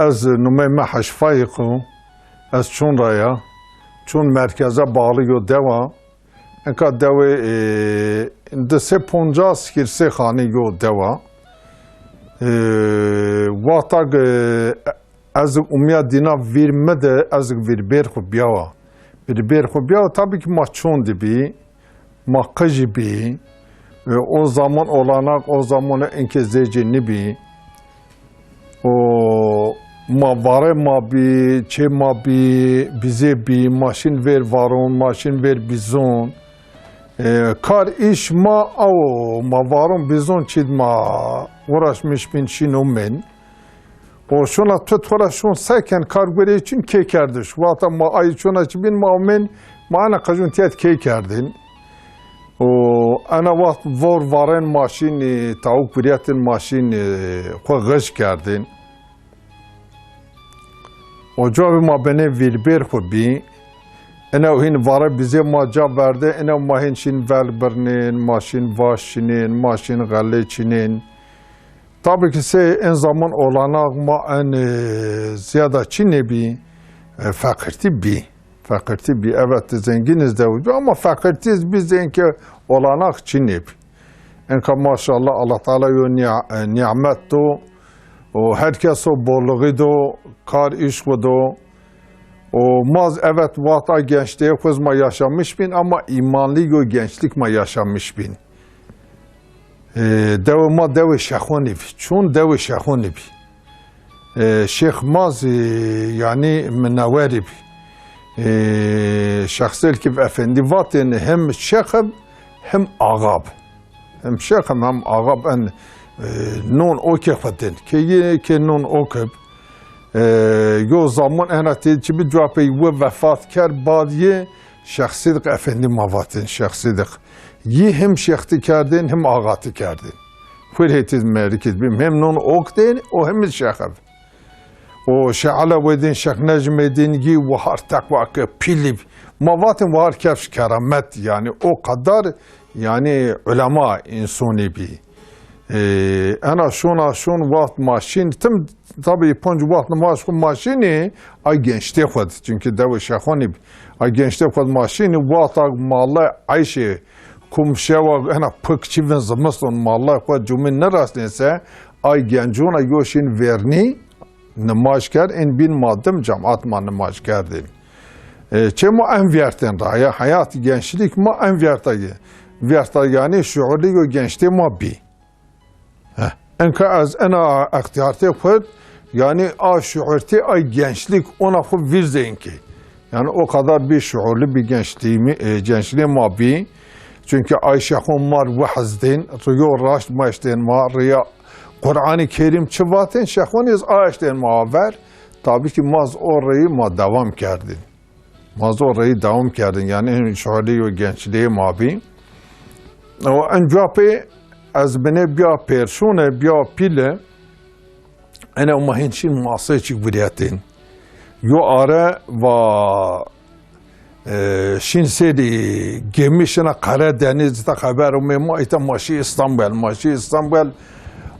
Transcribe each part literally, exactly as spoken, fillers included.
Ez numey mi Heşfayîq o. Ez Çun ra ya. Çun merkeze bağlı yo dewa. Enka dewê, e, di sey poncas hîrsê xanî yo dewa. E, wexta ke ez umiya dîna vîr mi de, ez vîrbêr xwu biyawa. Vîrbêr xwu biyawa, tabii ki ma çon di bî, ma qijî bî. E, o zaman olanak, o zaman enke zêcê nibî. O ma vare ma bî, çê ma bî, bizê bî, ma şîn vêr varon, ma şîn vêr bizon. E, kar îş ma awo, ma varon bizon çîd ma uğraşmış bin şîn omen. O şuna tu tora şun seken kar gurê çin kê kerdiş. Wata ma ay şuna çi bin ma omen, ma ana qajun tiyat kê kerdin. O ena waxt vor varen maşînî, tawuk biryetin maşînî, xwu ğij kerdin. O cawabî ma benê vîrbêr xwu bî. Ene hîn vare bizê ma ca verde, ene ma hîn şîn vel birnin, ma şîn vaş şinin, ma şîn xelê çinin. Tabii ki se en zaman olanak ma en, e, ziyada çi nebî, e, feqirtî bî. Feqirtî bî. Evet, zengîn iz dewij bî ama feqirtî iz bî, zengî olanak çinê bî. Enka maşallah Allah Teala yo nia-, e, nîmet do. O her kes o bolluğî do, kar îş xwu do. O maz evet wexta gençliğe xwez ma yaşamış bin ama imanlı yo gençlik ma yaşamış bin. E, dewê ma dewê Şexonî bî. Çun dewê Şexonî bî. E, Şêx ma zî, yanî, minewerî bî. E, Şexsêl kî efendî vatên hem şex ib, hem axa bi. Hem şex ib, hem axa bi. En, e, non okê xwu din. Kê yê, kê non ok ib. E, yo zaman ena tê çi bi cewabê wi vefat kerd, bad yê Şex Sîdiq Efendî ma vatên, Şex Sîdiq. Yî him şêxtî kerdên, him axatî kerdên. Xwir hêtî merikî bîm, hem non ok dên û him şex ib. O Şex Elewedîn, Şex Necmedîn, yî wahar teqwa ke pîlî. Ma vatên wahar kefş keramet, yanî o qedar, yanî ulema însonî bî. E, ena şona şon waxt ma şîn, tim tabii ponc waxt nimaj xwu ma şînî, ay gençtê xwu di. Çünkü dewê Şexonî bî. Ay gençtê xwu di ma şînî, wexta malla eyşê kum şewa ena pik çi vin zimiston malla xwu cumî nirasnên se, ay gencona yo şîn vernî nimaj kerd, ên bîn ma dim cemaat ma nimaj kerdên. E, çê ma en viertên ra ya, hayat gençlik ma en vierta ye. Vierta yanî şuurlî yo gençtê ma bî. Heh. Enka ez ena extiyartê xwu, yanî a şuurtê ay gençlik ona xwu vîrzên ki. Yanî o kadar bir şuurlu bir gençliğimi, e, gençliğim ma bî. Çünkü ay şexon mar wehezdên, riyo raşt ma eştên ma, riya Qur'an-ı Kerim çi vatên, şexon iz a eştên ma ver. Tabii ki maz o reyî ma devam kerdin. Ma zor reyî dewam kerdin. Yanî en şuurlî yo gençlîğê ma bî. O en cewabê ez binê biya pêrşûne, biya pîle, ene ma hîn şîn masê çî guriyetên. Yo are va, e, şîn sêrî gemî şina Karadeniz, îta xeber umê ma, îta ma şî Îstanbul, ma şî Îstanbul,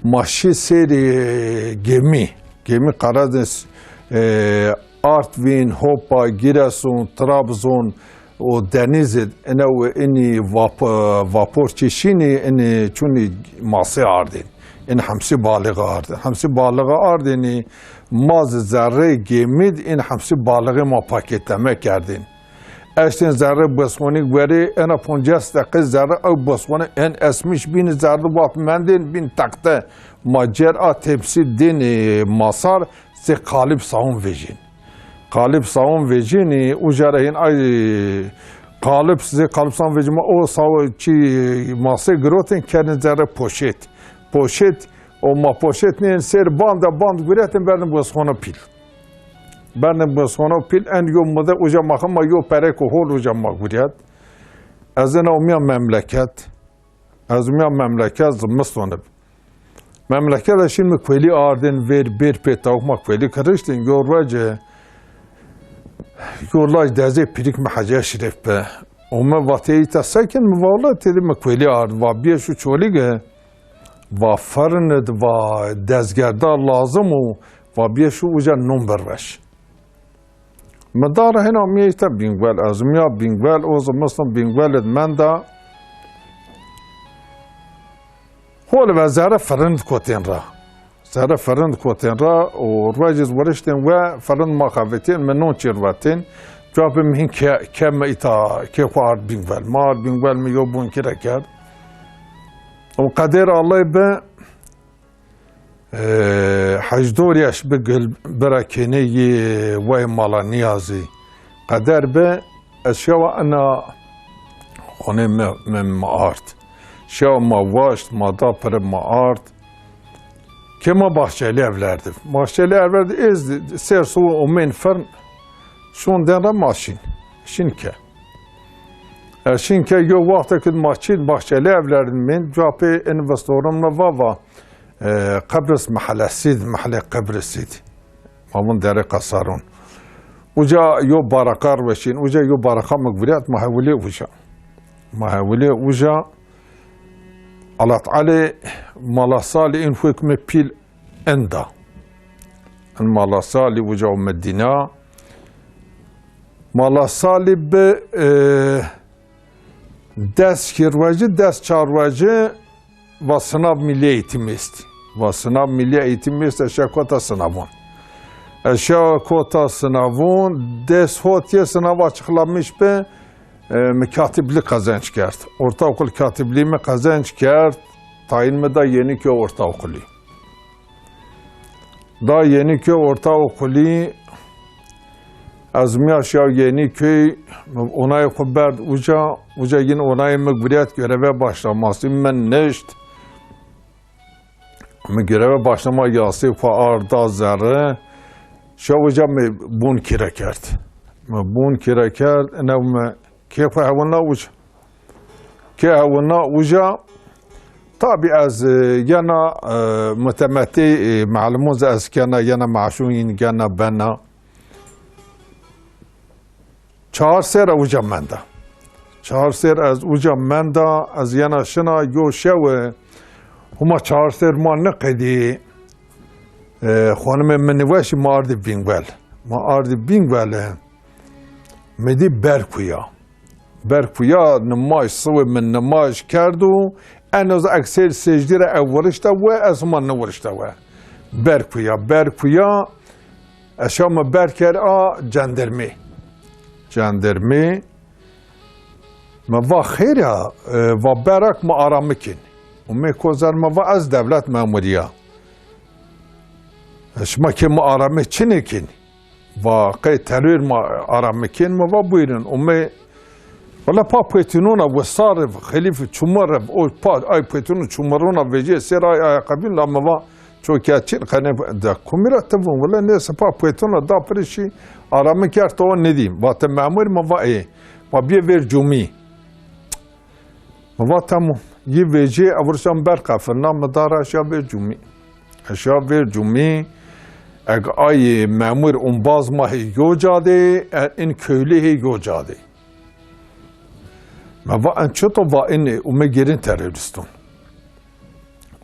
ma şî sêrî gemî. Gemî Karadeniz, e, Artvîn, Hopa, Giresun, Trabzon û Denîzî, ine û inî vap-, vapor çî şînî, inî çûnî masê ardên. In hemsî balixî ardên. Hemsî balixî ardênî, ma zî zerrê gemî di in hemsî balixî ma paketleme kerdên. Eştên zerrê bosxonî werê, ena poncas deqe zerrê ew bosxonî en esmiş bînî zerrê wextî mendên bîn texte. Ma cêr a tepsî dênî masar, zê qalib sawun vejîn. Qalib sawun vejînî, uca ra hîn ay qalib, zê qalib sawun vejîn ma o saw çî masê girotên kerdin zerrê poşet. Poşet, o ma poşet nêyin sêr band de band guretin berdin bosxona pîl. Berdin bosxona pîl, en yo mude uca ma xema yo pereko hol uca ma guriyet. Ez ena umîya memleket. Ez umîya memleket zimiston ib. Memlekete şîn mi kuelî ardên vêr, bêr pê tawuk ma kuelî kiriştên, yo ruece, yo laj dezê pîrik mi Hecî Eşref bi. O mi vatê îta sekin, mi va wela têdî mi kuelî ard, va bîye şu çolîge, va firn id, va dezgerda lazim û Va bîye şu uca non birweş. Mi da ra hêna mi îta Bîngwel, ez mi ya Bîngwel, o zimistan Bîngwel id menda. Hol ve zerre firind kotên ra. Zerre firind kotên ra û ruej iz wiriştên we firind ma xevetên, mi non çêr vetên. Cuwa bi mi hin ke, ke mi îta, ke xwu ard Bîngwel. Ma ard Bîngwel, mi yo bûn kire kerd. Û qeder Allay bi, e, hejdor yaş bi gil bira kênê yê wey mala niyazî. Qeder bi, ez şewa ina xonê mi, mi, mi ard. Şewa ma waşt, ma da piri ma ard. Ke ma Bahçeli Evler di. Bahçeli Evler di ez ser so omên firn şon den ra ma şîn. Şîn ke. E, şîn ke yo wextek id ma çîn Bahçeli Evler di mên, cuwa pê in vistorim na va va, e, Qibris Mahallesi di, Mahallê Qibrisî di. Ma vûn Derê Qesarûn. Uca yo baraka rweşîn, uca yo baraka mi guriyat, ma hewilê uca. Ma hewilê uca, Allah Teala mala salî in hukmê pîl enda. In mala salî uca û Medîna. Mala salî bi, e, des kî ruejî, des çar ruejî va sınav milli eğitim est. Va sınav milli eğitim est, ez şewa kota sınavon. Ez şewa kota sınavon, des hot yê sınav açıklamış bi, e, mi katiblik qezenc kerd. Ortaokul katibliği mi qezenc kerd, tayin mi da Yeniköy Ortaokuli. Da Yeniköy Ortaokuli, ez mi ya şewa Yeniköy, onayê xwu berd uca, uca yin onayê mi guriyat göreve başlaması, mi nişt. Mi göreve başlama yasê xwu arda zerre, şewa uca mi bûn kire kerd. Mi bûn kire kerd, ine mi kê xwu hewilna uca. Kê hewilna uca, tabî ez, e, yena, e, mutemetî, e, malumun zi ez kena, yena maşûn yin gena bena. Çar sêr uca menda. Çar sêr ez uca menda, ez yena şina yo şewi, huma çar sêr ma niqedî, e, xonimê mi niweşî ma ardî Bîngwel. Ma ardî Bîngwel, e, mi dî Berkuya. Berkuya nimaj, siwê mi nimaj kerdo, en az ekser secdî ra ew wirişte we, ez hima niwirişte we. Berkuya, Berkuya, ez şewa mi ber kerd a cendermê. Cendermê, mi va xêr a, e, va berak mi arami kên. Umê kozer mi va ez dewlet memurî ya. E, şima kê mi arami çinê kên? Va qey teror ma arami kên, mi va buyurun. Umê, wela pa pêtûnûna wisar ib, xelîf çumur ib, o pa ay pêtûnû çumurûna vecîye sêr ay ayakkabîn la mi va çokîya çin qene de kumî ra ti vûn. Wela neyse pa pêtûna da pirî şî arami kerd to nidî. Va ti memur? Mi va ê. Va bîye vêr cumî. Mi va temam. Yî vecî ewro şan ber qefilna, mi da ra şa vêr cumî. Şa vêr cumî, eg ay memur umbaz ma hê yo cadê, e, in köylü hê yo cadê. Mi va en çito? Va in, e, ume gêrên terorîstûn.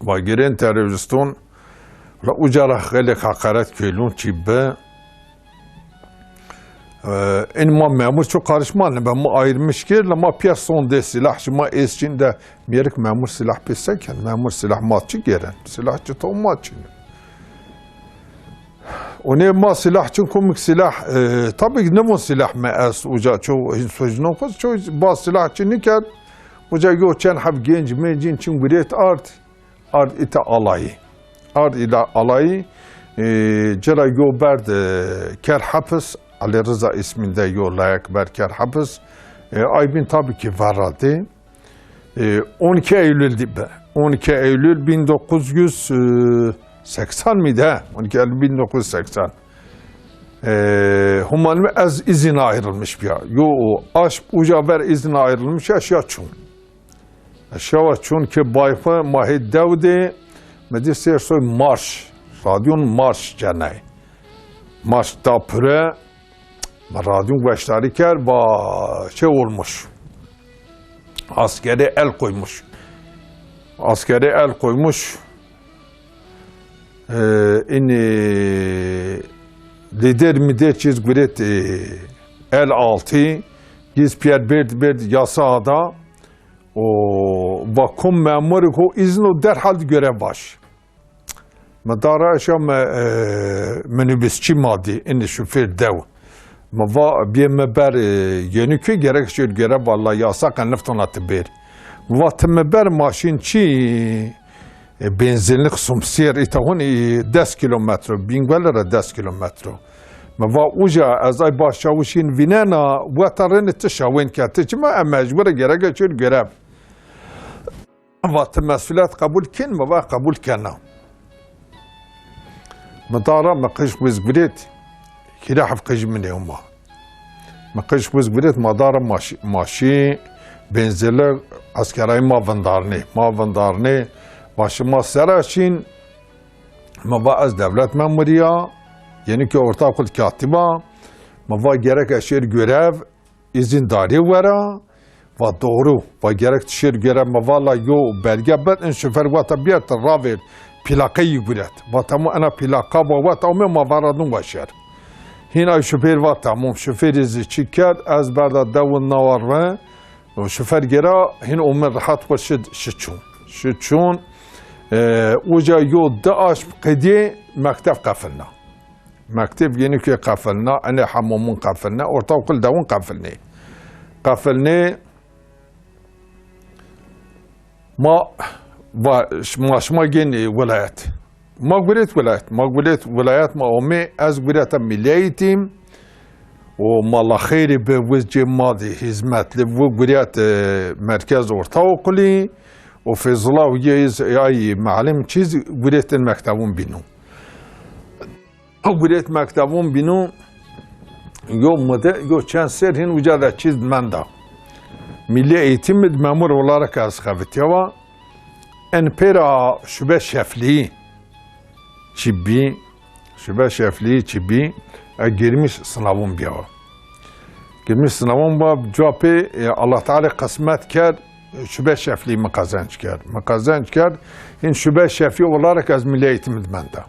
Va gêrên terorîstûn, la uca ra xeylêk heqaret köylûn çî bi. E, in ma memur ço karışma nebe, ma ayırmış kir, la ma pîya sondê sîlah şima êst çin de, mêrik memur sîlah pê se ken, memur sîlah ma çi gêren, sîlah çito ma çin. Onê ma sîlah çin, komik sîlah, e, tabii ki nivûn sîlah mi est uca, ço hin sojno xo, ço ba sîlah çin niken, uca yo çend heb genc mencîn çin gurêt ard. Ard îta alayî. Ard îta alayî, e, ci ra yo berd, e, ker hepis, Elî Riza îsmînde yo layek berd ker hepis. E, ay bîn tabii ki verra dê. E, on iki Eylül di be. On iki Eylül bin dokuz yüz seksen miydi, he? On iki Eylül bin dokuz yüz seksen. E, Humanî ez izine ayrılmış bîya. Yo, o aşp uca ver izine ayrılmış ya, şiya çûn. Şewa çûn ke bay xwu ma hê dew de, mi dî sêr soy marş, radyon marş cenay. Marş da pire, mi radyon weşdarî kerd, va şey olmuş. Askere el koymuş. Askere el koymuş. E, înî lîder mîder çîz guret, e, el altı, yiz piyer berd berd yasa ada, o va kom memurî ho îzno derhal di görev baş. Mi da ra eşa mi, e, minibusçî ma dî, înî şofêr dew. Mi va biyê mi ber, e, Yenîköy, gerek şêr görev, valla yasa qe niftona ti bêr. Va ti mi ber, maşîn çî, e, benzinlik sumsiyer îta hon, e, des kîlometro, Bîngole ra des kîlometro. Mi va uca ez ay başçawişîn vînena, weta rênî ti şawên ke ti çima, e, mecbur e gerek şêr görev. Va ti mesulîyet qebul kên? Mi va qebul kena. Mi da ra mi qij xwiz guret, hîrê heft qij min ê homa. Mi qij xwiz guret, ma da ra maşî, maşî, benzînlik, eskerayî ma vindarnê. Ma vindarnê, va şima sera şîn, mi va ez dewlet memurî ya, Yenîköy Ortaokul katîb a, mi va gerek ez şêr görev, îzîn darê wera, va doğru, va gerek ti şêr görev, mi va la yo belge bid, in şofêr weta biyar ti ravêr, plaqeyî guret. Va tamam, ena plaqa va weta ome ma veradin wa şêr. Hîn ay şofêr va tamam, şofêrî zî çî kerd, ez berda dew û nawa ri, o şofêr gera, hîn ome rehet xwu şi, şi çûn. Şi çûn, e, uca yo di aşm qedîyê mekteb qefilna. Mekteb Yenîköy qefilna, enê hemamûn qefilne, ortaokul dewûn qefilnê. Qefilnê ma va, ma şima gên wilayet. Ma guret wilayet, ma guret wilayet ma omê, ez gureta Milli Eğitim û Mala Xeyrî bi wiz cê ma dî hizmetli, wi guret, e, merkez ortaokulî û Feyzullah Hoca iz ay muallim çîz guret in mektebûn bîno. Guret mektebûn bîno, yo mude, yo çend ser hîn uca de çîz menda. Milli Eğitim de memur olarak ez xebitîyawa. En pêra şube şeflîyî çî bî, şube şeflîyî çî bî, e, girmiş sınavûn bîyawa. Girmiş sınavûn ba, cuwa pê, e, Allah Teala qismet kerd, şube şeflî mi qezenc kerd. Mi qezenc kerd, hîn şube şefî olarak ez Milli Eğitim de menda.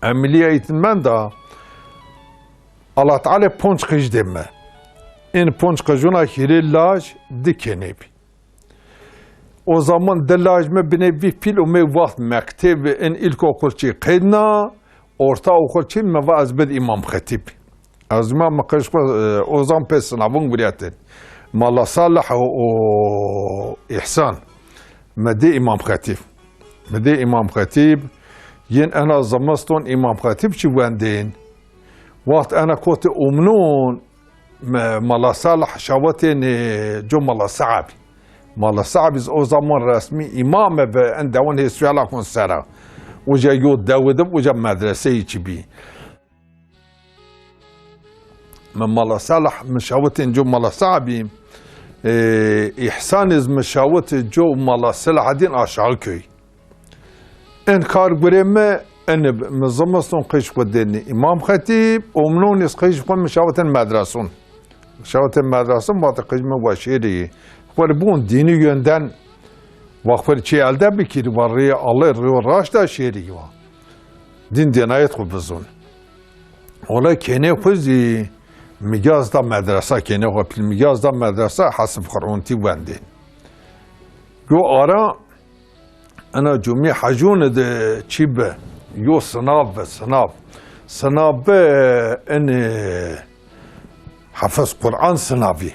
Ez Milli Eğitim menda, Allah Teala ponc qij dê mi. In ponc qijûna hîrê laj, di kênê bî. O zaman di laj mi binê vî pîl û mi waxt mekteb in ilkokul çî qedna, ortaokul çî mi va ez bid îmam xetîb. Ez ma mi qij xwu, e, o zam pê sinavûn guretin. Mala Salih û, û Îhsan. Mi dê îmam xetîb. Mi dê îmam xetîb. Yin ena zimiston îmam xetîb çî wendên. Waxt ena kotê umnûn, me-, Mala Salih şawitên, e, co Mala Se'bî. Mala Se'bî z o zaman resmî îmam bi, en dewon hê suala xun sera. Uca yo dewi di, uca medreseyî çî bî. Mi Mala Salih, mi şawitên co Mala Se'bî, e, Îhsanî z mi şawitê co Mala Selahaddîn Aşağıköy. En kar gurê mi, en mi zimiston qij xwu dênî îmam xetîb, umnûn iz qij xwu mi şawitên medresun. Şawitên medresun, vate qij mi weşêrî. Xwu bûn dînî yönden, va xwu çî elde bikir, va rê Allay rê raşta şêrî va. Dîn dênayet xwu bizun. Ola kênê xwu zî migaz da medresa, kênê xwu pîl migaz da medresa, Hesib Qur'untî wendê. Yo ara ena cumî hecûni de çî bi, yo sinav bi, sinav. Sinav bi, enê Hefiz Qur'an sinavî.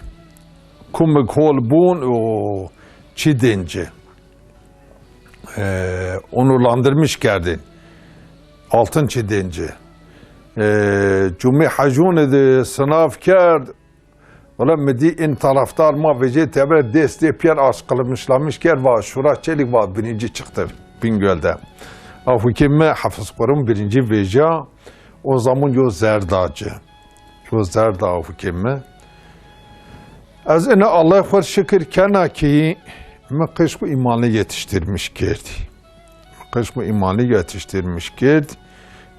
Kumik hol bûn û çî dên ci. E, onurlandırmış kerdên. Altın çî dên ci. E, cumî hecûni de sinav kerd. Wela mi dî in taraftar ma vecê teber destê piyer aşkılmışlamış kerd, va Şura Çelik va birinci çıktı Bingöl'de. Afukê mi Hafız Kurum birinci veca, o zaman yo zerda ci. Yo zerda afukê mi. Ez ina Allah xwir şikir kena ki mi qij xwu îmanlı yetiştirmiş kerdî. Qij xwu îmanlî yetiştirmiş kerd.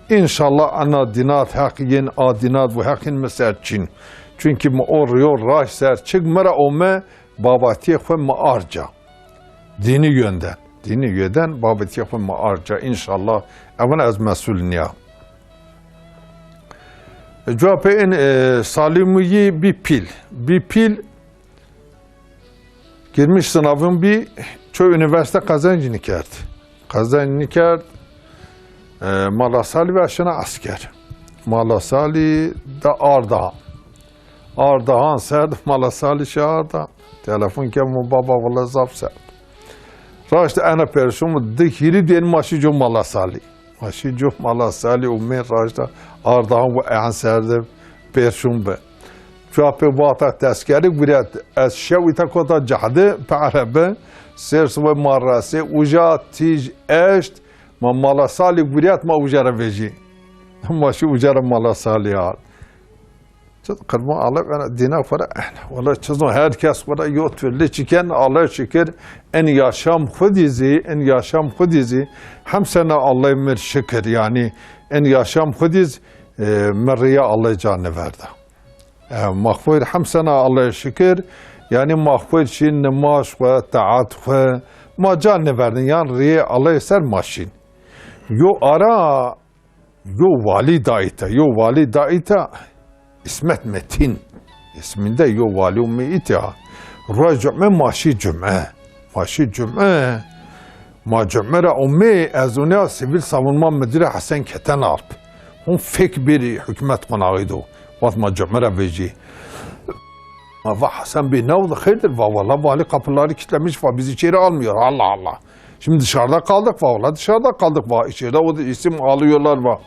Înşallah ena dînat heq yên, a dînat û heq yên mi ser çin. Çunkî mi o riyo raş ser çik mi ra ome, babatiyê xwu mi arca. Dînî yönden. Dînî yeden babetîya xwu ma arca înşallah. Evin ez mesul nîya. Cuwa pê in, e, salî mû yî bî pîl. Bî pîl girmiş sinavin bî, ço unîversîte qezenc nîkerd. Qezenc nîkerd, e, Mala Salî ve şina esker. Mala Salî de Ardahan. Ardahan ser de Mala Salî şi Ardahan. Telefon ke mo baba wela zaf ser. Raşt ena perşûn di hîrî dên ma şî co Mala Salî. Ma şî co Mala Salî û mê raşta Ardahan ve en ser de perşûn bi. Cuwa pê vata tezkerî guret, ez şew îta kota cehdi pe erebi, sêr sibe ma resê, uca tîj eşt, ma Mala Salî guret ma uca ra vejî. Ma şî uca ra Mala Salî ard. Çi qirma Allay, ena dîna xwu ra, wela çi zon, her kes xwu ra yo türlü çiken, Allay şikir, en yaşam xwu dî zî, en yaşam xwu dî zî, hem sena Allay mir şikir, yanî en yaşam xwu dî zî, e, mi rîya Allay ca niverda. E, ma xwu hem sena Allay şikir, yanî ma xwu şîn nimaj xwu, taat xwu, ma ca niverdin, yan rîyê Allay ser ma şîn. Yo ara Yo walî da îta, yo walî da îta, Îsmet Metîn îsmînde yo walî ûmê îta. Ruej cume ma şî cume. Ma şî cume. Ma cume ra ûmê ez ûnîya Sivîl Savunma Midîrî Hesen Keten Alp. Hûn fek bêrî hukmet qonaxî do. Vat ma cume ra vejî. Ma va Hasan Bey ne oldu? Hayırdır? Va valla vali kapıları kilitlemiş, va bizi içeri almıyor. Allah Allah. Şimdi dışarıda kaldık va, valla dışarıda kaldık va. İçeride o da isim alıyorlar va.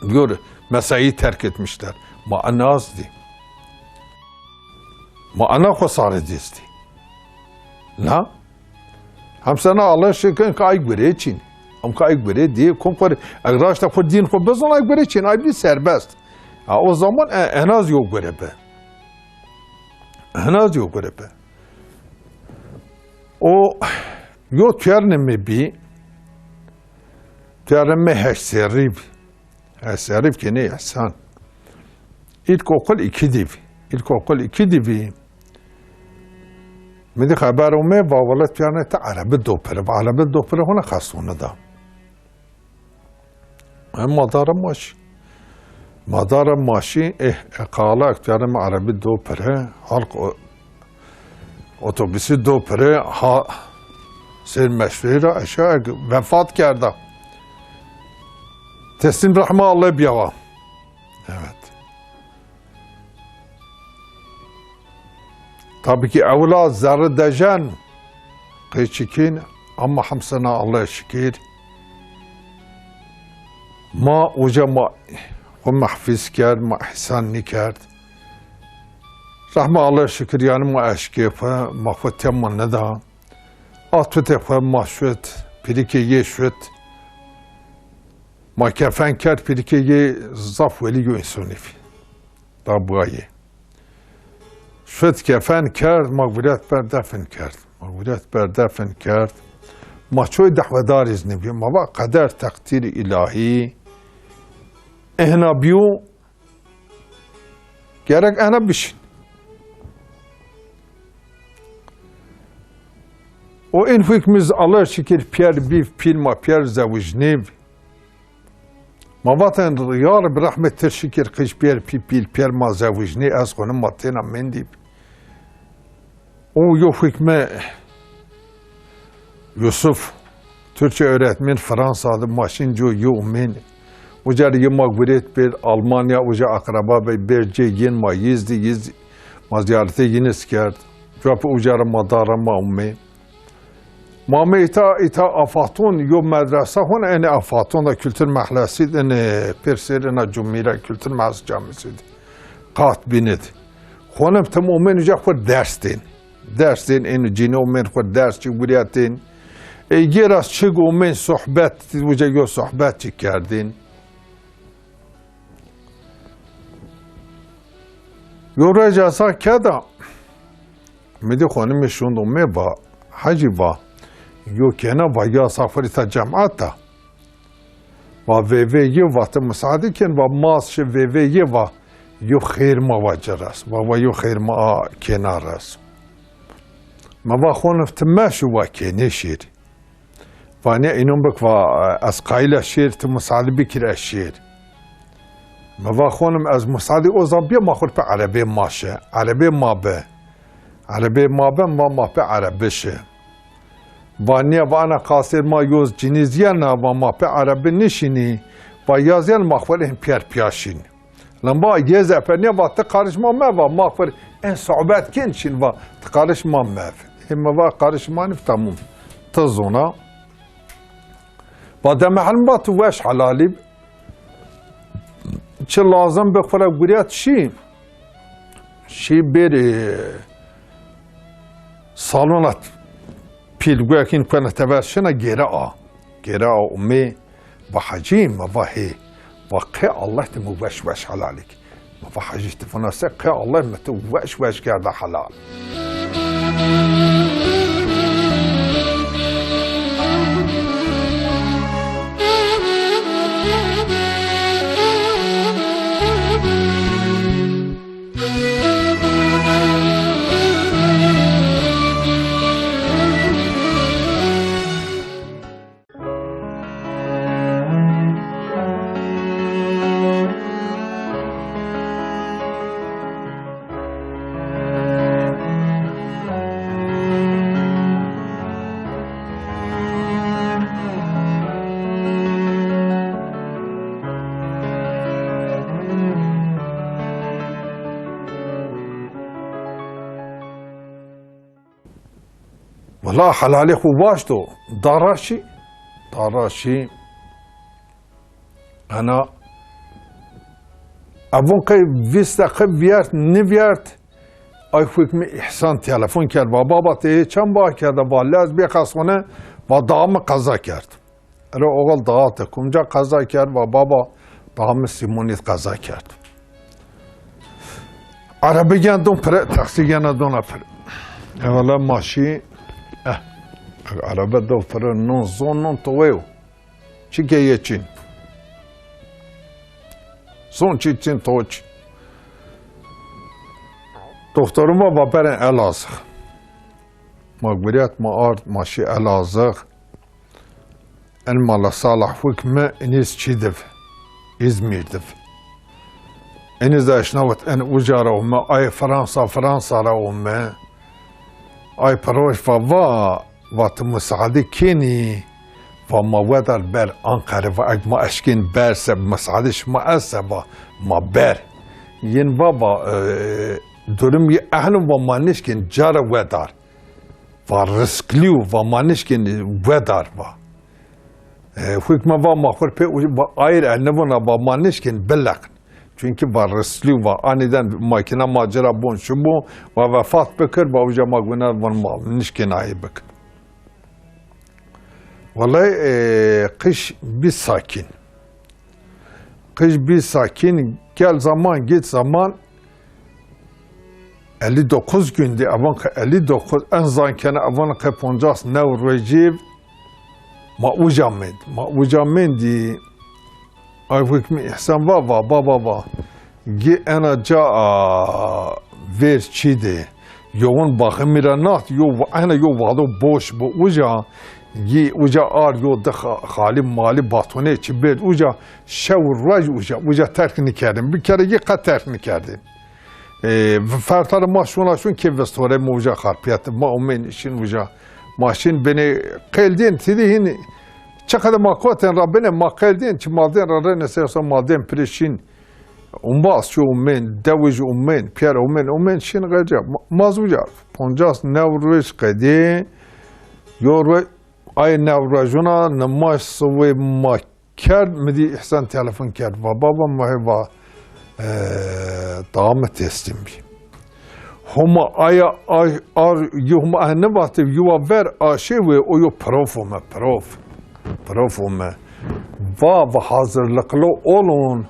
Diyor, mesaiyi terk etmişler. Ma ana azdi. Ma ana xosarı dizdi. Na? Hem sana Allah şükür ki ay göre için. Am ki ay göre diye kompar. Egraşta xo din xo bezon ay göre için. Ay bir serbest. Ha, o zaman e, en az yok göre be. En az yok göre be. O yo tüyerni mi bi, tüyerni mi heşt serrî bi. Heşt serrî bi ki ne ihsan. İlkokul iki divi. İlkokul iki divi. Mi di xeber ome, va wela tüyerni te erebi do pere. Va erebi do pere hona xesone da. Hem madara maşî. Madara maşî, eh, e, qala ektuyanê mi erebî do pire, halk o-, otobüsü do pire, ha, sêr meşrûyê ra eşa ek vefat kerda. Teslim rahma Allah biyawa. Evet. Tabii ki ewla zerre dejen qê çikîn, ama hemsena Allah şikir. Ma uca ma xwu mehfîz kerd, ma îhsan nîkerd. Rehma Allah şikir, yanî ma eşkê xwu, ma xwu tema nida. A tutê xwu ma şut, pîrikê yê şut. Ma kefen kerd, pîrikê yê zaf welî yo însonî vî. Da bîyayê. Şut kefen kerd, ma guret ber defin kerd. Ma guret ber defin kerd. Ma çoy dehwedarî zî nêbî. Ma va qeder teqdîrî îlahî. Ehna bîyo, gerek ehna bişin. O in hukmî zî Allah şikir pîyer bî, pîl ma pîyer zewicnî. Ma vaten, ya Reb, rehmet tir şikir qij pîyer pî pîl pîyer ma zewicnî, ez xonî ma têna mendî. O yo hukme Yusuf, Türkçe öğretmen Fransa de, ma şin co yo umên. Uca rê ma guret ber Almanya, uca akraba bey ber cê yin ma yiz di yiz ma ziyarete yiniz kerd. Cuwa pê uca rê ma dara ma umê. Ma me îta, îta Afaton, yo medresa hona, enê Afaton da kültür mahlasî, enê pêr sêr ena cumî ra kültür mahlas camisî di. Qat bînid. Xonim tim omên uca xwu ders dên. Ders dên, ên cinî omên xwu ders çi guriyatên. Ê gêras çi omên sohbet, uca yo sohbet çi kerdên. Yo roj esa keda, mi dî xonimê şundo mi va, Hecî va, yo kena va ya safirî ta cemata. Va vêvê yê va ti musaade ken, va ma şi vêvê yê va yo xêr ma va ci res. Va va yo xêr ma a kena res. Ma va xonim ti meşu va kenê şêrî. Va nîya înon bik va, ez qayîl a şêr, ti musaade bikir ez şêr. Mi va xanim ez musaadê o zan bîya ma xwu rê pê erebê ma şi. Erebê ma bi. Erebê ma bi, mi va ma pê erebî şi. Va nîya va ena qasêr ma yoz cinîz yena, va ma pê erebî nişinî, va yaz yen ma xwu rê hin pîyer pîya şin. Lan va yê zefer nîya va ti qarîş ma meva, ma xwu rê en sohbet kên şin va ti qarîş ma mev. Hê mi va qarîş ma nîv tamam. Ti zona. Va deme helm va ti weş helalî. Çi lazim bi xwu ra guriyat şî. Şî bêrî salona pîl guya kîn kuena tever şina gêre a. Gêre a umê. Va Hecî, mi va hê. Va qey Allah ti mi weş weş helalî ki. Mi va Hecî ti vuna se qey Allah mi ti weş weş kerda helal. Wela helalê xwu waşto, da ra şî, da ra şî. Ena, evon qey vîst deqe vîyert, nivîyert, ay hukmî Îhsan telefon kerd, va baba ti ê çend ba kerda, va lez bê qesone, va da mi qeza kerd. Ero oxal da te kumca qeza kerd, va baba da mi Sîmonî qeza kerd. Erebi gen don pire, taksî gena dona pire. Ewela ma şî, eh, erebe do pire non zon non toweyo. Çike yê çin. Zon çi çin to çi. Doktorum va va beren Elazığ. Ma guriyat ma ard ma şî Elazığ. En mala Salah hukmi iniz çî div, İzmîr div. Iniz de eşnawit en uca ra ome, ay Fransa, Fransa ra ome. Ay piroş va, va, va ti musaade kenî, va ma wedar ber Anqere, va eg ma eşkên ber se, musaade şima ese, va ma ber. Yin va, va, e, durum yi ehno, va ma nişkên cara wedar. Va risklî yo, va ma nişkên wedar va. E, hukme va ma xwu rê pê u-, va ayr el nivona va ma nişkên bileqn. Çunkî va risklî yo va anîden makîna ma ci ra bon şibo, va vefat bikir, va uca ma guna von ma nişkên ayê bikir. Wellay, e, qij bî sakîn. Qij bî sakîn, gel zaman, git zaman, elli dokuz gündü, evan qe elli dokuz, en zan kena evan qe poncas new rojî ma uca mend. Ma uca mendî, ay hukmî Îhsan va, va, baba va. Gi ena ca, a, ver çî de. Yowun baximî ra nat, yo va-, ena yo vado boş bu uca. Gi uca ar yo di xa-, xalî malî batonê çi berd uca. Şew roj uca, uca terk nîkerdin. Bir kere gi qe terk nîkerdin. E, fertara ma şuna şun kê vistore ma uca xarpiyet. Ma umen şin uca. Ma şin beni qeldin, tidi hin çi qede ma koten ra bine ma qeldin, çi ma den ra rene sersa ma den pire şin. Umbas çi umen, dewij umen, piyer umen, umen şin qece. Ma, ma zuca, poncas new roj qedî, yo roj, ay new rojuna nimaj sıvı ma kerd, mi dî Îhsan telefon kerd. Va baba, ma hê va, e, daha mi teslim bî. Homa aya, ay, ar, yu homa, eh, ne vate, yuva ver, aşê we, o yo prof ome, prof. Prof ome. Va, va hazırlıklı olun.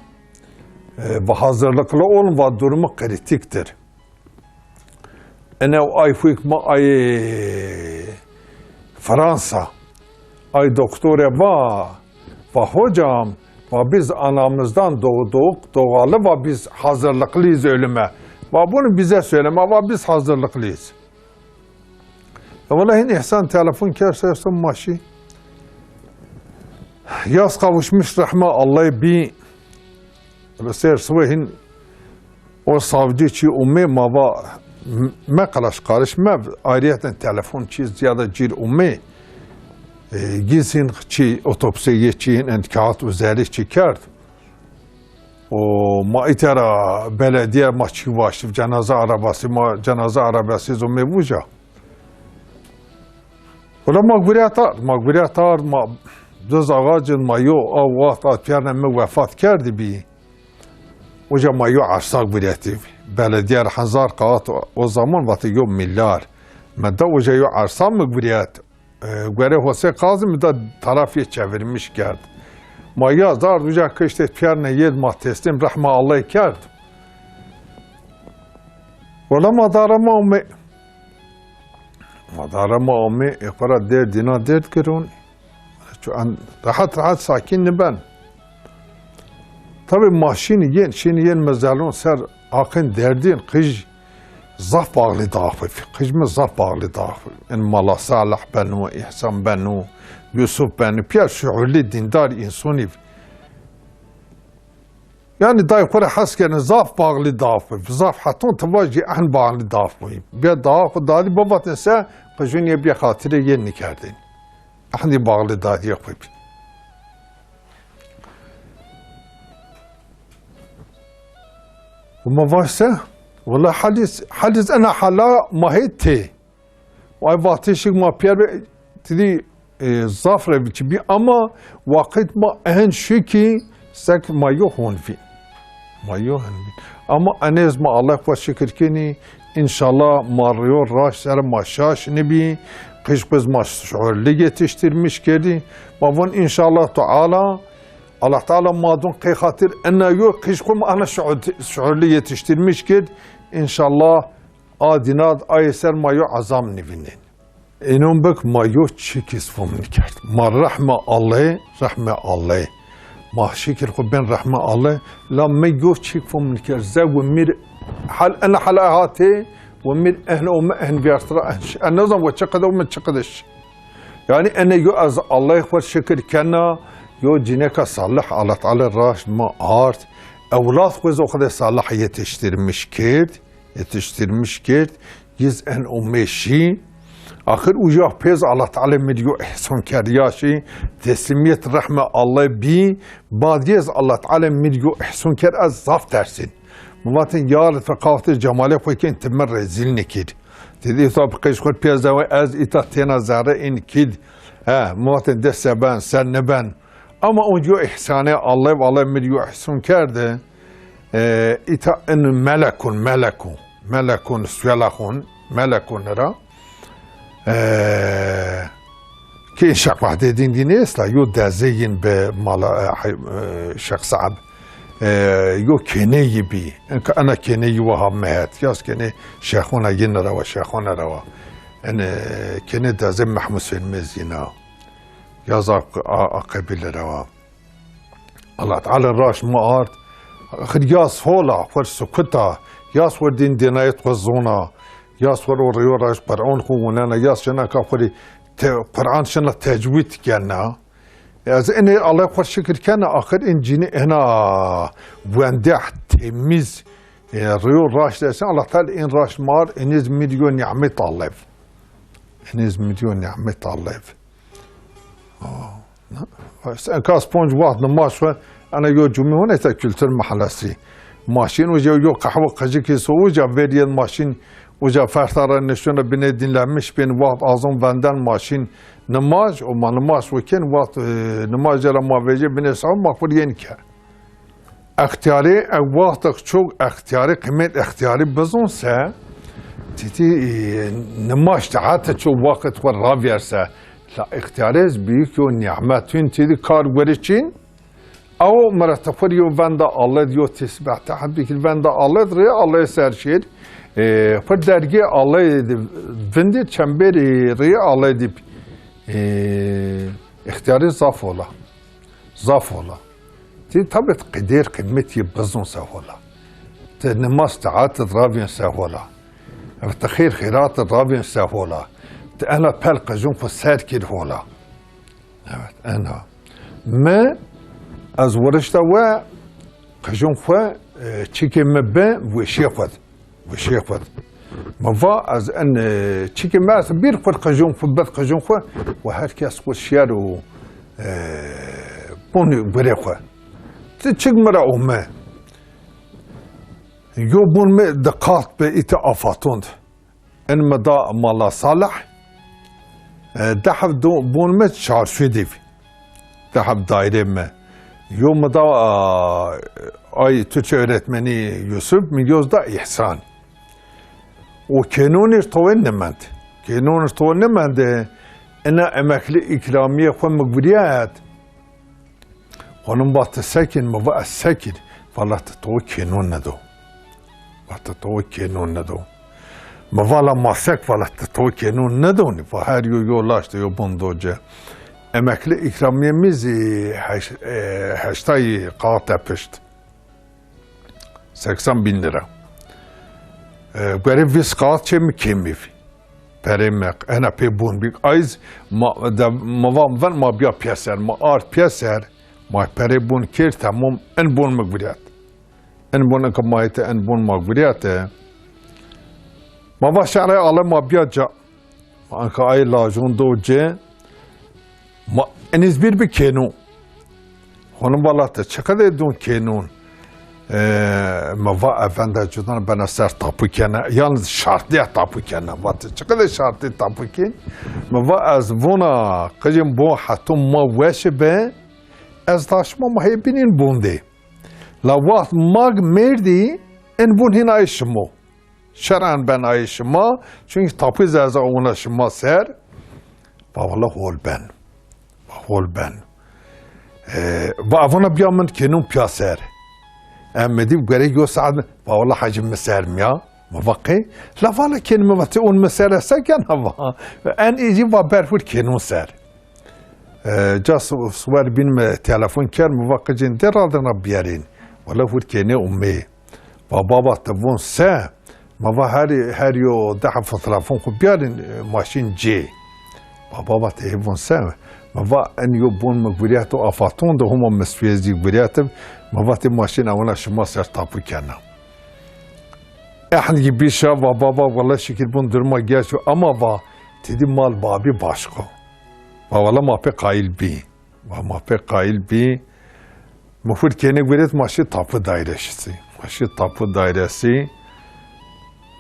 E, va hazırlıklı olun, va durumu kritiktir. Ene ay hukma ay Fransa. Ay doktore va, va hocam, va biz anamızdan doğ-, doğuk doğalı va biz hazırlıklıyız ölüme. Va bunu bize söyleme, va biz hazırlıklıyız. E, wela hin Îhsan telefon kerse, son ma şî. Yaz qavuşmiş rehma Allah'ı bi. Ser sıvı hin o savcı çi umê ma va, m-, me qalaş qarış me, ayrıyeten telefon çi ziyade cir umê. E, gizin çi otopsiye çi hin kağıt üzeri çi kerd. O ma itera belediye ma çi vaştif cenaze arabası ma cenaze arabası zomê vuca. Wela ma guriyet ard, ma guriyet ard, ma diz ağacın ma yo, a waxt a piyarne mi vefat kerdi bi. Uca ma yo arsa guriyeti. Belediye ra hezar kağıt o zaman vate yo milyar. Me da uca yo arsa mi guriyet. E, gore Hosê Kazım da tarafê çevirmiş kerd. Ma ya zard uca kışte piyarne yed ma teslim rehma Allah kerd. Wela ma dara ma ume. Ma dara ma ume, e, xora derdina derd giron. Çu an, rahat rahat sakin niben. Tabi ma şînî yên, şînî yên mezelon ser aqên derdîn, qij zaf bağlı daxwî. Qij mi zaf bağlı daxwî. En Mala Salih beno, İhsan beno, Yusuf beno, pîya şuurlî dîndar însonî. Yanî day xwu rê hes kenê, zaf bağlı daxwî. Zaf heton ti vajî ehn bağlı daxwî. Bîya daxwî dadî bivatên se, qijûn yê bîya xatirê yê nikerdên. Ehnî bağlı dadîyê xwu bî. Û ma vaj se, wela haliz, haliz ena hala ma hê tê. Ay vatê şik ma pîyer be, ti dî, e, zaf re çi bî ama waqit ma ehn şikî sek ma yo hon vî. Ma yo hon vî. Ama enê ez ma Allah xwu şikir kenî, înşallah ma riyo raş ser ma şaş nibî, qij qij ma şuurlu yetiştirmiş kerdî. Ma von înşallah Teala, Allah Teala ma don qey xatir ena yo qij xwu ma ana şuur-, şuurlu yetiştirmiş kerd. Înşallah a dîna d ayê ser ma yo ezam nivînên. Înon bik ma yo çîkî fom nikerd. Ma rehme Allay, rehme Allay. Ma şikir xwu bên rehme Allay. La mi yo çîk fom nikerd. Ze wi mîr hal, ena hala hatê, wi mîr ehn o mi ehn vîyartira ehn şi. En nezan wi çi qede û mi çi qede şi. Yanî ene yo ez Allay xwu şikir kena, yo cîneka salih Allah Teala raşt mi ard. Ewlad xwu zî o qede salih yetiştirmiş kerd. Yetiştirmiş kerd, giz en o meşî. Axir uca pêz Allah Teala mi yo ihsan kerd, ya şî, teslimiyet rehme Allah bî, bad giz Allah Teala mi yo ihsan kerd, ez zaf tersên. Mi vatên ya Rebi, qaftir cemalê xwu kên ti mi rezîl nikir. Dedi, îta bi qeş xwu pêz de ez îta têna zerre în kid. He, mi vatên dest se ben, ser niben. Ama o yo ihsanê Allah, Allah mi yo ihsan kerde. E, îta in melekun, melekun, melekun, suelahun, melekun ra. E, ki Şex Vahdedîn dî nêsta, yo dezê yin bi mala, e, hay-, e, Şex Saeb. E, yo kêneyî bî. Inka ena kêneyî waha mehet. Yaz kênê şexona yin ra wa, şexona ra wa. En, e, kênê dezê Mehmud Hüseyin Mezgîna. Yaz a, a, a qebîle ra wa. Allah Teala raş mi ard. Axir yaz hola, xwer sukuta, yaz xwer dîn dênayet xwe zona, yaz xwer o rêyo raş Qur'an xwu wunena, yaz şina ka xwerî te-, Qur'an şina tecwîd kena. Ez inê Allah xwer şikir kena, axir in cînî ena wendeh temiz, e, rêyo raş desin, Allah Teala in raş mi ard, iniz mi yo nîmet Allah. Iniz mi yo nîmet Allah. Enka ez ponc waxt nimaj xwu, ena yo cumî hone esta Kültür Mahallesi. Maşîn uca yo qehwe qicikî so uca verîyên maşîn uca ferta ra niştûne binê dînlenmiş bên waxt azon venden maşîn nimaj, û ma nimaj xwu kên waxt, e, nimajê ra ma vejê binê saw ma xwu yên ke. Extiyarî, e, wextek çok extiyarî, qîmet extiyarî bizon se, tîtî, e, nimaj te heta çok wexit xwu ravîyer se. La extiyarî ez büyük yo nîmet. Hûn tîdî kar gurê çin, ew mi ra ti xwu yo venda Allay, yo tesbîh te heta bikir venda Allay, rê Allay ser şêr. E, xwu dergê Allay di vindî çemberî rê Allay di, e, extiyarî zaf ola. Zaf ola. Ti tabi qedêr qîmetî bizon se hola. Ti nimaz taat ravên se hola. Evet, ti xêr xêrat ravên se hola. Ti ena pel qijûn xwu ser kir hola. Evet, ena. Mi, ez wirişta we, qijûn xwu, e, çikê mi bi, weşîyê xwu di. Weşîyê xwu di. Mi va, ez en, e, çikê mi ez bir xwu qijûn xwu, bid qijûn xwu, we her kes xwu şiyar û, e, bûn gurê xwu. Ti çik mi ra û mi. Yo bûn mi di qat bi îtî afatûn di. In mi da Mala Salih, e, dehf do-, bûn mi çarşû dîv. Dehf daîrê mi. Yo mi da, a, ay Türkçe öğretmeni Yusuf, mi yoz da İhsan. O kênûn ir towê nimend. Kênûn ir towê nimend, e, ina emekli ikramiye xwu mi guriyet. Xwu nim va ti sekîn, mi va ez sekîn. Vala ti to kênûn nido. Va ti to kênûn nido. Mi vala ma sek, vala ti to kênûn nido nî. Va her yo yo laş de yo bûn do ci. Emekli ikramiye mi zî heş-, e, heştay kağıt tepişt. Seksen bin lira. E, guerê vîst kağıt çê mi kêmî vî. Perê mi, ena pê bûn bî. Ayz ma, de, ma va mi ven ma biya pîyeser, ma ard pîyeser, ma perê bûn kêr temom, in bûn mi guriyet. In bûn inka ma hête, in bûn ma guriyete. Ma va şerê ale ma biya ca. Ma inka ay lajûn do ci. Ma, in iz bir bi kênûn. Xwu nim vala ti çiqedê dûn kênûn? E, mi va efenda cudan bena ser tapu kena. Yalnız şartîya tapu kena. Va ti çiqedê şartî tapu kên? Mi va ez vûna qijîn bo hetûn ma weşi bi. Ez ta şima ma hê bînîn bûn dê. La waxt mag mêrdî, in bûn hîn ay şimo. Şer'en ben ay şima, çünkü tapu zerza ona şima ser. Va wala hol ben. Va hol ben. E, va avana biya min kênûn piya ser. Em mi dî gerek yo saet mi, va wala hacî mi ser miya. Mi va qey? La vala kên mi va ti un mi ser ese ken ha va. En îcî va ber hur kênûn ser. E, ca su-, suwer bîn mi telefon ker, mi va qicên de radina biyerên. Wala hur kênê umê. Va baba ti vûn se? Mi va her, her yo deh fotoğrafın xwu biyarên, e, maşîn cê. Va baba ti hê vûn se? Mi va en yo bûn mi guriyet û afatûn de huma mi suye zî guriyet ib. Mi va ti maşîn ewna şima ser tapu kena. Ehn gî bîşa va baba wala şikir bûn duruma geç o ama va ti dî mal babî başko. Va wala ma pê qayîl bî. Va ma pê qayîl bî. Mi hur kênê guret ma şî tapu daîresî. Ma şî tapu daîresî.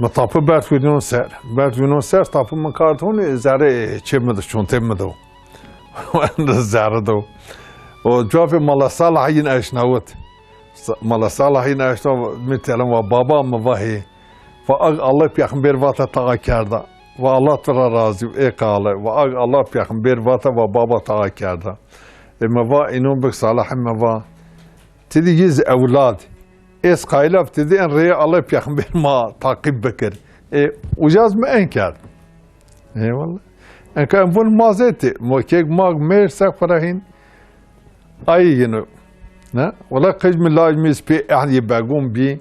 Mi tapu berd hurînon ser. Berd hurînon ser tapu mi kard hûn zerê çê mi do, çuntê mi do. Zerre do. O cafê Mala Salih yin eşnawit. Sa-, Mala Salih yin eşnawit mi telem va baba mi va hê. Va ag Allah peyxember vata tağa kerda. Va Allah tu ra razî, ê qale. Va ag Allah peyxember vata va baba tağa kerda. E, mi va, înon bik Salih, mi va. Ti dî yiz ewlad. Ez qayîl ab ti dî en reyê Allah peyxember ma taqîb bikir. E, ucaz mi en kerd. Eyvallah. Enka en vun ma zetî. Mo kek mag mêr se xura hîn. Ay yino. Ne? Wala qij mi laj mi spê ehnî begûn bî.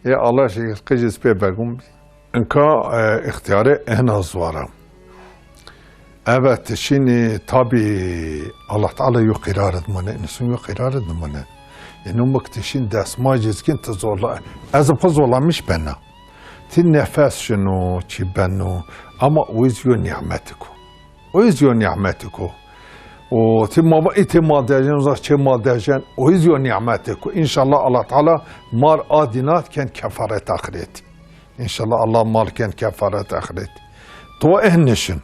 Ê Allah şekil qijî spê begûn bî. Inka, e, îxtîyarê ehna ziwara. Eve ti şînî tabî Allah Teala yo qîrar id mane, însan yo qîrar id mane. Eno mi ki ti şîn destmacî zikîn ti zorla, ez xwu zorlamiş bena. Ti nefes şino, çi beno, ama o iz yo nîmetiko. O iz yo nîmetiko. O ti ma va, îtê ma dejen, za çê ma dejen, o iz yo nîmetiko. Înşallah Allah Teala mar a dînat ken kefaret axiret. Înşallah Allah mar ken kefaret axiret. To eh nişin.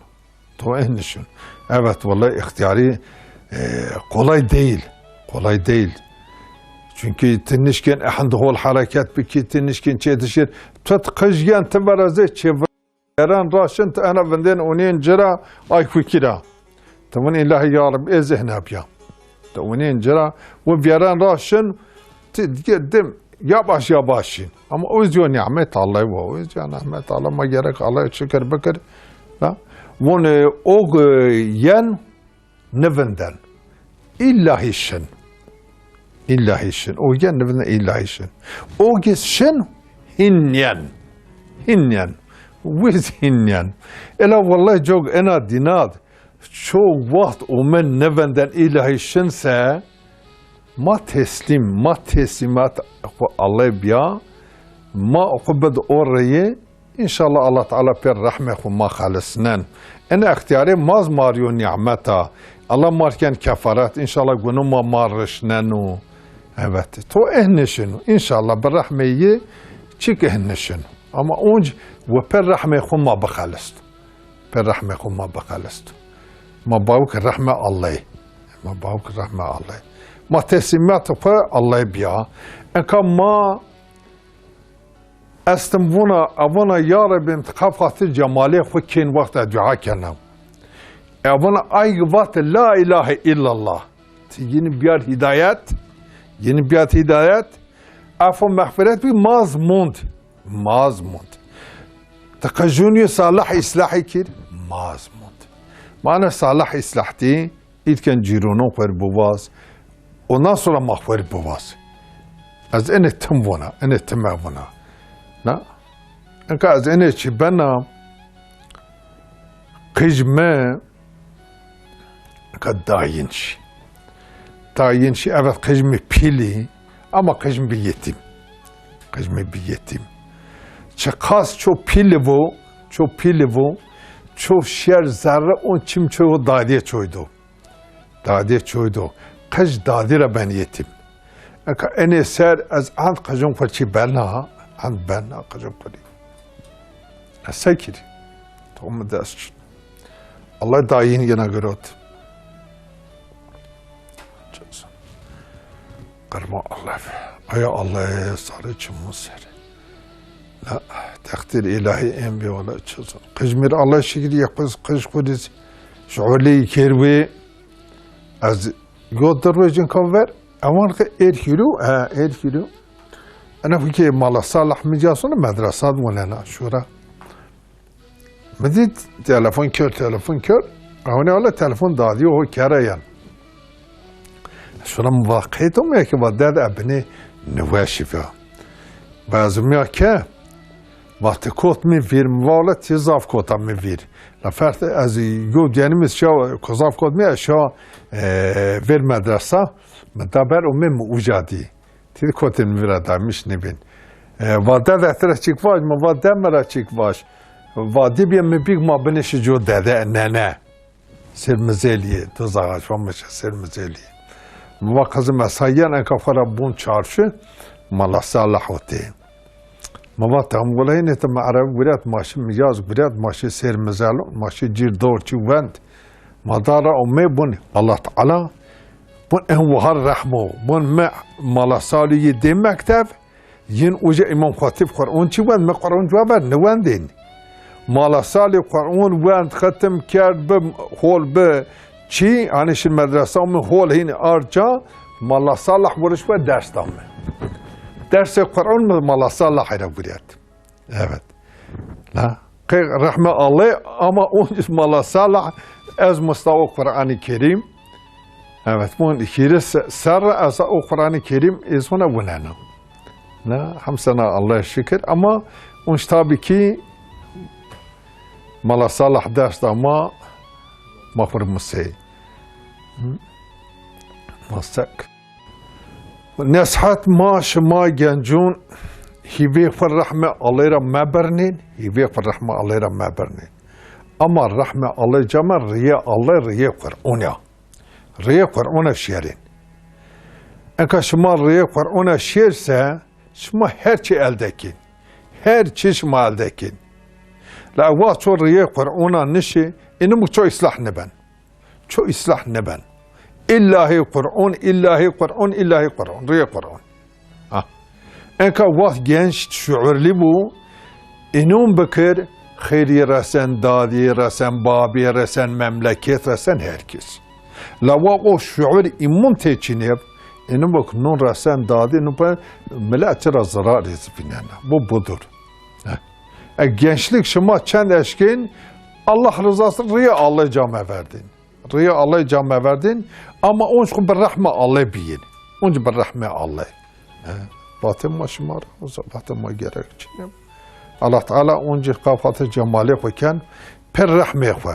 To eh nişin. Evet, vallahi ihtiyari, e, kolay değil. Kolay değil. Çünkü ti nişkên ehend hol hareket bikî, ti nişkên çê dişir. Tut qij gen ti vera zê çê Vîyeran ra şin, ti ena vindên unên ci ra, ay xwu kî ra. Ti vun îlahî ya Reb, ê zihna biya. Ti unên ci ra, wi vîyeran ra şin, ti dî dim, yavaş yavaş şin. Ama o zî yo nîmet Allah wa, o zî yo nîmet Allah, ma gerek Allah şikir bikir. La, vun, e, o, e, yen, nivinden. Îllahî şin. Îllahî şin. O gen nivinden îllahî şin. O gis şin hinyen. Hinyen. Wiz hinyen. Ela wallahi cog ena dînad. Çok waxt ome nêvenden îlahî şin se, ma teslîm, ma teslîmat xwu Allay bîya, ma xwu bid o reyî, înşallah Allah Teala pê rehmê xwu ma xelisnen. Ene extîyarê ma zî ma rî yo nîmet a. Allah ma rî ken kefaret, înşallah gunû ma ma rişneno. Evet, to eh nişino. Înşallah bi rehmê yi çik eh nişino. Ama onc we pê rehmê xwu ma bixelist. Pê rehmê xwu ma bixelist. Ma bawo ke rehme Allay. Ma bawo ke rehme Allay. Ma teslîmat xwu Allay bîya. Eka ma estim vona, evona ya Rebbî, ti qaf xatir cemalê xwu kên, wext ez dua kena. Evona ay vat la îlahe îllallah. Ti yînî bîyar hîdayet, yînî bîyar hîdayet. Efo mexfîret bî, ma zî mond. Ma zî mond. Ti qijûnî salih îslahî kir, ma zî mond. Ma ene salih îslahtî, îtken cîronon xwu rê bivaz. Ondan sonra ma xwu rê bivaz. Ez ene tim vona, ene tim vona. Na? Eka ez ene çî bena, qij mi Ka dayîn şî. Dayîn şî, evet, qij mi pîlî, ama qij mi bi yetîm. Qij mi bi yetîm. Çiqas ço pîlî vo, ço pîlî vo, ço şer zerre on çim ço dadîye çoy do. Dadîye çoy do. Qij dadî ra ben yetîm. Eka enê ser ez end qijûn xwu çî bena, end bena qijûn xwu rî. Ez se kirî? To mi dest çin. Allah dayîn yena girot. Qirma Allah. Aya Allah sarı çimû ser. La, teqdîr îlahî en bi wala çiz. Qij mi rê Allah şikir, ya qij, qij xwu rê şuurlî kerwî. Ez yo di rojin ka ver, ewan ki êr hîrû, e, êr hîrû. Ena fikê Mala Salih mi ca sona medresa di winena şura. Mi dî telefon kerd, telefon kerd. Ewnê ala telefon dadî ho kere yen. Şuna mi va qeyt ome ki va ded ebinê niweşî va. Bazimiya ke va ti kot mi vîr, mi va ala ti zaf kota mi vîr. La fert ez yo dîyenî mi şa, ko zaf kot mi şa, e, vêr medresa, mi da ber ome mi uca dî. Ti di kotên mi vîra damiş nêbên. E, va dede ti ra çik vaj, mi va de mi ra çik vaj. Va dî bîye mi bîk ma binişî co dede, nene. Sêr mizelîye, duz ağaç va mi şa sêr mizelîye. Mi va qizim ez sayen enka xwu ra bûn çarşu, Mala Salih o tê. Mi va tam wuleyne ti mi ereb guret, ma şi miyaz guret, ma şi sêr mizelon, ma şi cîr dor çi wend. Ma dara ome bun, Allah Teala bun en wahar rehmo, bun mi Mala Salih yi dê mekteb, yin uca Îmam Xatîb Qur'an çi wend, mi Qur'an cuwa ver niwendên. Mala Salih Qur'an wend, xetim kerd, bi hol bi çi, hani şi medresa mi hol hîn arca, Mala Salih weriş we ders da mi. Dersê Qur'an mi Mala Salih ra guret. Evet. La, qey rehme Allay, ama on Mala Salih ez mustawa Qur'anî Kerîm. Evet, on hîrê se-, serre ez o Qur'anî Kerîm ez ona winena. La, hemsena Allay şikir, ama on tabi ki Mala Salih ders da ma, ma xwu rê musey. Hı? Masek. Nesihet ma şima gencûn, hîvê xwu rehmê Allay ra mebirnên, hîvê xwu rehmê Allay ra mebirnên. Ama rehmê Allay came riyê Allay, riyê Qur'an a. Riyê Qur'an a şêrên. Enka şima riyê Qur'an a şêr se, şima her çi elde kên. Her çi şima elde kên. La wa ço riyê Qur'an a nişê, înî mi ço îslah niben. Ço îslah nêben. Îllahî Qur'an, îllahî Qur'an, îllahî Qur'an, riyê Qur'an. Ha. Enka wext genç şuurlî bû, înûn bikir, xeyrî resen dadî, resen babî, resen memleket, resen her kes. La wa o şuur îmûn tê çinêb, înûn bik nûn resen dadî, nûn pe milet ra zirarê zî vînena. Bu budur. Heh. E, gençlik şima çend eşkên, Allah rızası riyê Allah came verdên. Riyê Allay came verdên, ama onc xwu bi rehma Allay biyên. Onc bi rehmê Allay. He, vatê ma şima ra, o zaman vatê ma gerek çinê. Allah Teala onc qafate cemalê xwu ken, pê rehmê xwu.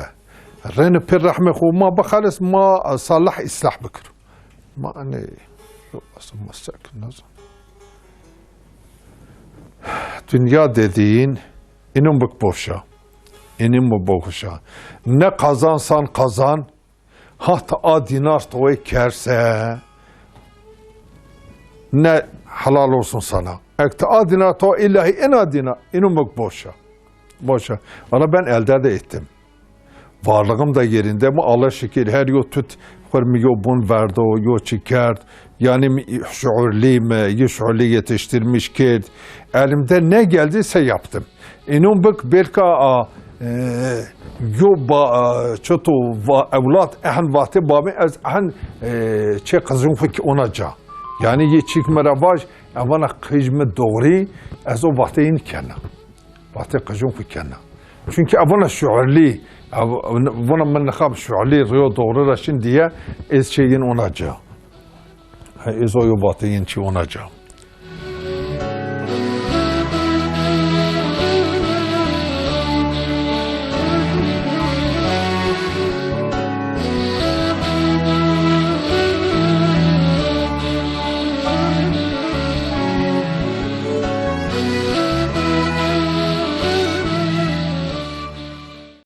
Rêne pê rehmê xo ma bixelis, ma salih îslah bikir. Ma enê, yo, aslında ma se kir, nezan. Dünya dediğin inun bik boşa. İnun mu boşa. Ne kazansan kazan, ha ti a dinar toy kerse, ne helal olsun sana. Ek ti a dinar to illahi ina dinar, inun bik boşa. Boşa. Valla ben elde de ettim. Varlığım da yerinde mi? Allah şükür, her yo tut xurmi yo bun verdo, yo çi kerd. Yani mi şuurlî mi, yi şuurlî yetiştirmiş kerd. Elimde ne geldiyse yaptım. Inun bik belka a, e, yo ba, e, çito va, evlat ehn vate babî ez ehn, e, çe qızın fik ona ca. Yani yi çik mi ra vaj, evana qij mi doğru, ez o vate in kena. Vatê qijûn xwu kena. Çunkî evana şuurlî, ev-, vana min nixab şuurlî, rîyo doğru ra şin diye, ez çê yin ona ca. He, ez o yo vatê yin çi ona ca.